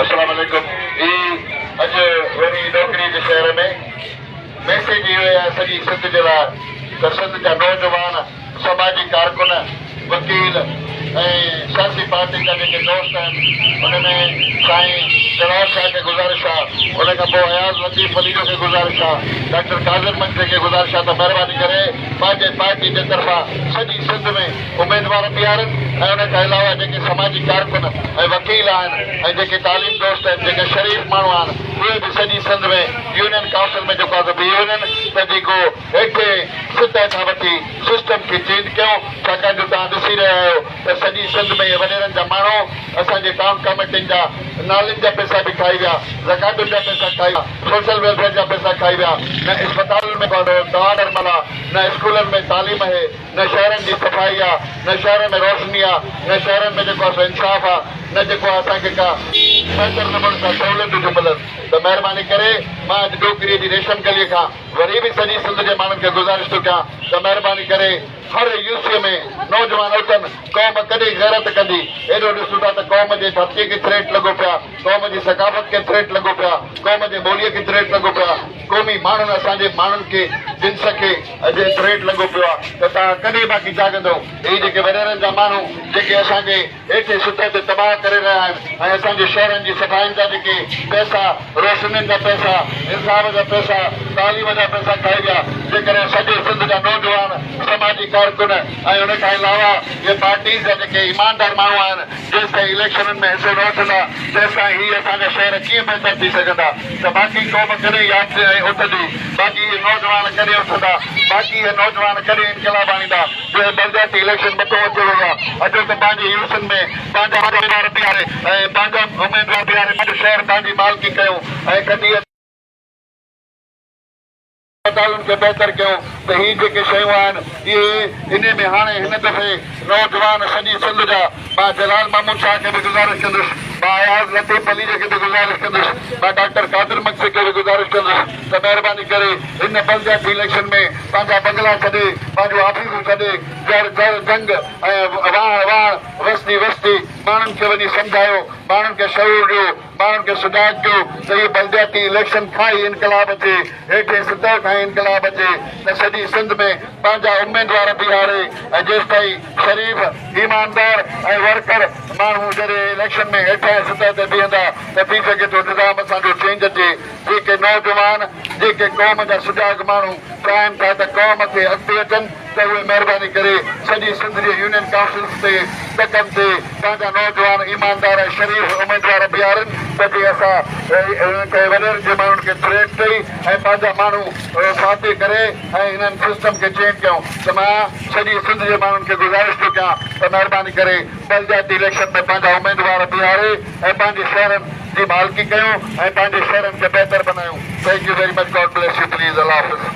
السلام عليڪم هي اڄ وري ڏوڪري جي شهر ۾ ميسيج اهو آهي سڄي سنڌ جي لاء ته سنڌ جا نوجوان سماجي ڪارڪن وڪيل ۽ سياسي پارٽين جا جيڪي دوست آهن ان ۾ سائين جلال شاهه کي گذارش آهي ان کان پوء اياز لطيف پليجو کي گذارش آهي ڊاڪٽر قادر منگسي کي گذارش آهي ته مهرباني ڪري پنهنجي پارٽي جي طرفان سڄي سنڌ ۾ اميدوار بيهارن ۽ ان کان علاوه جيڪي سماجي ڪارڪن ۽ وڪيل آهن ۽ جيڪي تعليم دوست آهن جيڪي شريف ماڻهو آهن اهي به سڄي سنڌ ۾ يونين ڪائونسل ۾ جيڪو آهي سو بيهي وڃن ته جيڪو هيٺين سطح کان وٺي سسٽم کي چينج ڪيون ڇاڪاڻ جو توهان ڏسي رهيا آهيو ته سڄي سنڌ ۾ اهي وڏيرن جا ماڻهو اسان جي ٽائون ڪاميٽين جا نالين جا پئسا به کائي ويا زڪواتن جا پئسا کائي ويا سوشل ويلفيئر جا پئسا کائي ويا نه اسپتالن ۾ دوا درمل آ نه اسڪولن ۾ تعليم اهي نه شهرن جي صفائي آ، نه شهرن ۾ روشني آ، نه شهرن ۾ جيڪو آ سو انصاف آ، نه جيڪو آ اسان کي ڪا بهتر نموني سان سهولتون ٿيون ملن ته مهرباني ڪري مان اڄ ڏوڪريء جي ريشم گليء کان وري به سڄي سنڌ جي ماڻهن کي گذارش ٿو ڪيان ته مهرباني ڪري هر يو سيء ۾ نوجوان اٿن قوم ڪڏهن غيرت ڪندي ايڏو ڏسون ٿا ته قوم جي ڌرتيء کي ٿريٽ لڳو پيا قوم جي ثقافت کي ٿريٽ لڳو پيا قوم جي ٻوليء کي ٿريٽ لڳو پيا قومي ماڻهن اسان جي ماڻهن کي جنس کي اڄ ٿريٽ لڳو پيو آ ته توهان ڪڏهن باقي جاڳندؤ هي جيڪي وڏيرن جا ماڻهو جيڪي اسان کي هيٺين سطح تي تباهه ڪري رهيا آهن ۽ اسان جي شهرن جي صفائين جا جيڪي پئسا روشنين جا پئسا انصاف جا پئسا تعليم جا پئسا کائي ويا جيڪڏهن سڄي سنڌ جا نوجوان سماجي ڪارڪن ۽ ان کان علاوه اهي پارٽيز جا جيڪي ايماندار ماڻهو آهن جيستائين اليڪشنن ۾ حصو نه وٺندا تيستائين هي اسان جا شهر ڪيئن بهتر ٿي سگهندا ته باقي قوم ڪڏهن ياد اٿندي، باقي اهي نوجوان ڪڏهن اٿندا، باقي اهي نوجوان ڪڏهن انقلاب آڻيندا جو هي بلدياتي اليڪشن مٿو اچي وئي آ، اچو ته پنهنجي يوسين ۾ پنهنجا اميدوار بيهاري ۽ پنهنجا اميدوار بيهاري پنهنجو شهر پنهنجي مالڪي ڪيون ۽ کٽي. اسپتالن کي بهتر ڪيون ته هي جيڪي شيون آهن اهي انهي ۾ هاڻي هن دفعي نوجوان سڄي سنڌ جا مان جلال محمود شاهه کي به گذارش ڪندس مان اياز لطيف پليجي کي به گذارش ڪندس مان ڊاڪٽر قادر مگسي کي به گذارش ڪندس ته مهرباني ڪري هن بلدياتي اليڪشن ۾ پنهنجا بنگلا ڇڏي پنهنجون آفيسون ڇڏي جر جر جهنگ ۽ واهڻ واهڻ وستي وستي ماڻهن کي وڃي سمجهايو ماڻهن کي شعور ڏيو ماڻهن کي سجاڳ ڪيو ته هي بلدياتي اليڪشن کان ئي انقلاب اچي، هيٺين سطح کان ئي انقلاب اچي ته سڄي سنڌ ۾ پنهنجا اميدوار بيهاري ۽ جيستائين شريف، ايماندار ۽ ورڪر ماڻهو جڏهن اليڪشن ۾ هيٺاهين سطح تي بيهندا ته ٿي سگهي ٿو نظام اسان جو چينج اچي. جيڪي نوجوان، جيڪي قوم جا سجاڳ ماڻهو چاهين ٿا ته قوم کي اڳتي اچن ته اهي مهرباني ڪري سڄي سنڌ جي يونين ڪائونسلز تي تڪن تي پنهنجا نوجوان ايماندار ۽ شريف اميدوار بيهارين ته جيئن اسان ڪنهن وڏيرن جي ماڻهن کي ٿريٽ ڏئي ۽ پنهنجا ماڻهو فاتح ڪري ۽ هنن سسٽم کي چينج ڪيون ته مان سڄي سنڌ جي ماڻهن کي گذارش ٿو ڪيان ته مهرباني ڪري بلدياتي اليڪشن ۾ پنهنجا اميدوار بيهاري ۽ پنهنجي شهرن جي مالڪي ڪيون ۽ پنهنجي شهرن کي بهتر بنايون thank you very much God bless you please Allah Hafiz.